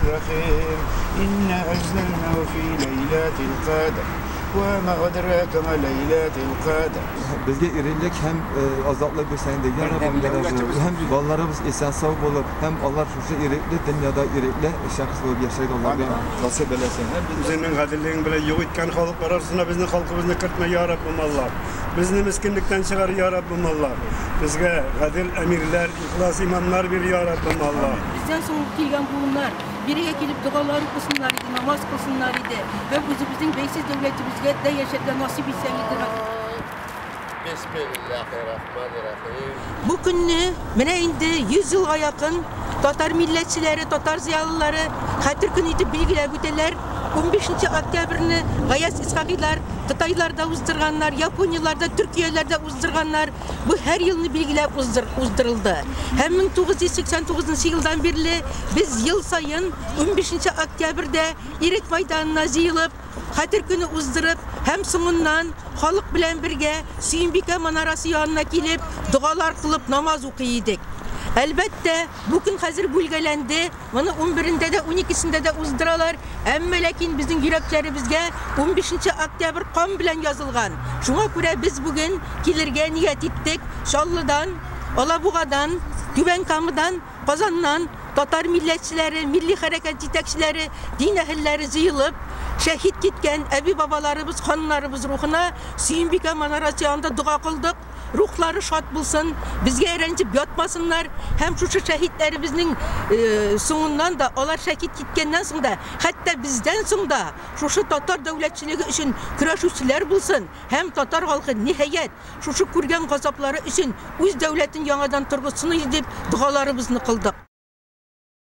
الرحيم إنا أنزلناه في ليلة القدر وما أدراك ما ليلة القدر. Bizga erkinlik ham ozodlik bersin degan Robbimga һәм балаларыбыз исән сау булып, һәм алар шушы ирекле дөньяда ирекле шәхес булып яшәргә аларга насыйп әйләсен. Һәм Үзеңнең гаделлегең белән юк иткән халыклар арасына безнең халкыбызны кертмә, я Раббым Аллаһ. Безне мескенлектән чыгар, я Раббым Аллаһ. Безгә гадел әмирләр, ихлас имамнар бир, я Раббым Аллаһ. Бездән соң килгән буыннар бирегә килеп догалар укысыннар иде, намаз кылсыннар иде. Һәм үзебезнең бәйсез дәүләтебезгә дә яшәргә насыйп итсәң иде. Бисмиллахиррахманиррахим. Бу көнне менә инде 100 елга якын татар милләтчеләре, татар зыялылары хәтер көне итеп билгеләп үтәләр. 15 октябрьне Гаяз Исхакыйлар Кытайларда уздырганнар, Японияләрдә, Төркияләрдә уздырганнар. Бу һәр елны билгеләп уздырылды. Һәм 1989 елдан бирле без ел саен 15 октябрьдә Ирек майданына җыелып, хәтер көне уздырып, һәм соңыннан халык белән бергә Сөембикә манарасы янына килеп, догалар кылып намаз укый идек. Әлбәттә, бу көн хәзер бүлгәләнде. Моны 11-ндә дә, 12-сендә дә уздыралар. Әмма ләкин безнең йөрәкләребезгә 15 октябрь кан белән язылган. Шуңа күрә без бүген килергә ният иттек. Чаллыдан, Алабугадан, Түбән Камадан, Казаннан татар милләтчеләре, милли хәрәкәт җитәкчеләре, дин әһелләре җыелып, шәһит киткән әби-бабаларыбыз, ханнарыбыз рухына Сөембикә манарасы янында дога кылдык. Рухлары шат булсын, безгә рәнҗеп ятмасыннар һәм шушы шәһитләребезнең соңыннан да, алар шәһит киткәннән соң да, хәтта бездән соң да шушы татар дәүләтчелеге өчен көрәшүчеләр булсын һәм татар халкы ниһаять шушы күргән газаплары өчен үз дәүләтен яңадан торгызсын иде дип догаларыбызны кылдык.